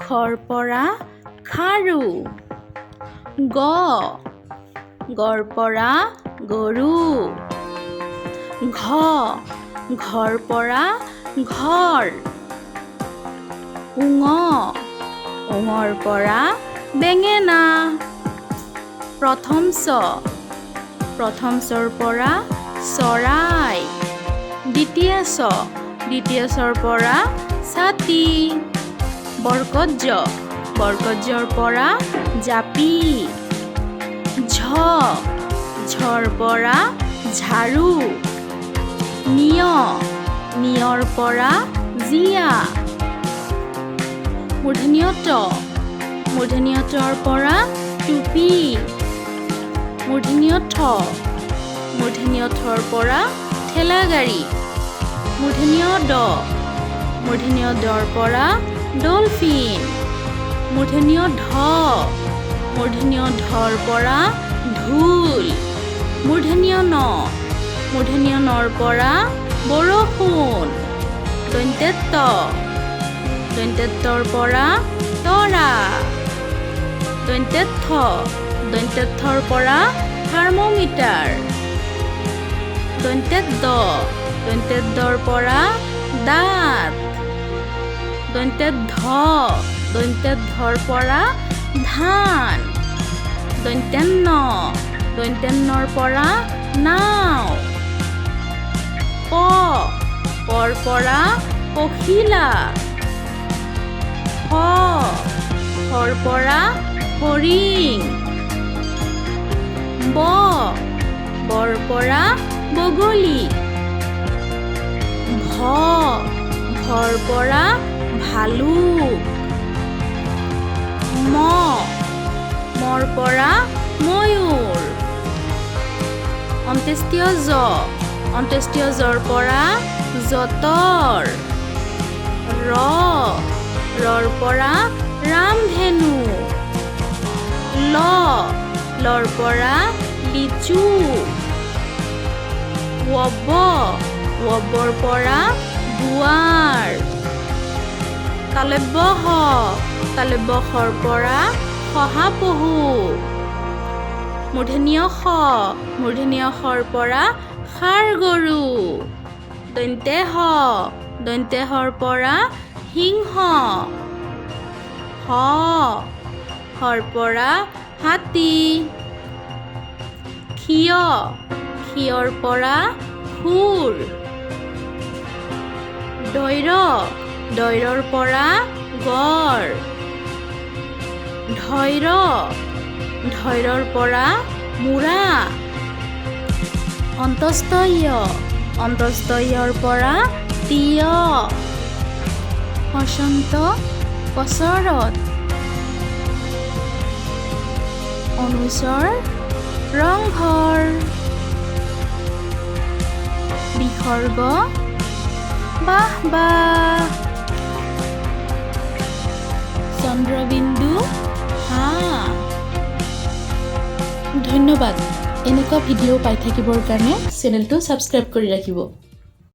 খৰ পৰা খাৰু। গ, গৰ পৰা গৰু। ঘ, ঘৰ পৰা ঘৰ। উঙ, উঙৰ পৰা বেঙেনা। প্ৰথম চ, প্ৰথম চৰ পৰা চৰাই। দ্বিতীয় চ, দ্বিতীয় চৰ পৰা ছাতি। বৰকত জ, বৰকত জৰ পৰা জাপি। ঝ, ঝৰ পৰা ঝাৰু। নিয়, নিয়ৰ পৰা জিয়া। মূৰ্ধণ্য ট, মূৰ্ধণ্য টৰ পৰা টুপি। মূৰ্ধণ্য ঠ, মূৰ্ধণ্য ঠৰ পৰা ঠেলা গাড়ী। মূৰ্ধণ্য ড, মূৰ্ধণ্য ডৰ পৰা ডলফিন। মূৰ্ধণ্য ঢ, মূৰ্ধণ্য ঢৰ পৰা ঢোল। মূৰ্ধণ্য ন, মূৰ্ধণ্য নৰ পৰা বৰষুণ। দন্ত্য ত, দন্ত্য তৰ পৰা তৰা। দন্ত্য থ, দন্ত্য থৰ পৰা থাৰ্মোমিটাৰ। দন্ত্য দ, দন্ত্য দৰ পৰা দাঁত। দন্ত্য ধ, দন্ত্য ধৰ পৰা ধান। দন্ত্য ন, দন্ত্য নৰ পৰা নাও। প, পৰ পৰা পখিলা। হ, হৰ পৰা ফৰিং। ব, বৰ পৰা বগলী। ভ, ভৰ পৰা ভালুক। ম, মৰ পৰা ময়ূৰ। অন্ত্যেষ্টিয় জ, অন্ত্যেষ্টিয় জৰ পৰা যঁতৰ। ৰ, ৰৰ পৰা ৰামধেনু। ল, লৰ পৰা লিচু। ৱব, ৱবৰ পৰা দুৱাৰ। তালব্য শ, তালব্য শৰ পৰা শহাপহু। মূৰ্ধণ্য ষ, মূৰ্ধণ্য ষৰ পৰা ষাঁড় গৰু। দন্ত্য স, দন্ত্য সৰ পৰা সিংহ। হ, হৰ পৰা হাতী। ক্ষিয়, ক্ষিয়ৰ পৰা সুৰ। দৈৰ, দৈৰৰ পৰা গড়। ধৈৰ, ধৈৰৰ পৰা মূৰা। অন্তস্থ য়, অন্তস্থ য়ৰ পৰা তিয়ঁহ। হসন্ত কচৰৎ। অনুচৰ ৰংঘৰ। বিসৰ্গ বাহ বাহ। চন্দ্ৰবিন্দু হাঁহ। ধন্যবাদ। এনেকুৱা ভিডিঅ' পাই থাকিবৰ কাৰণে চেনেলটো ছাবস্ক্ৰাইব কৰি ৰাখিব।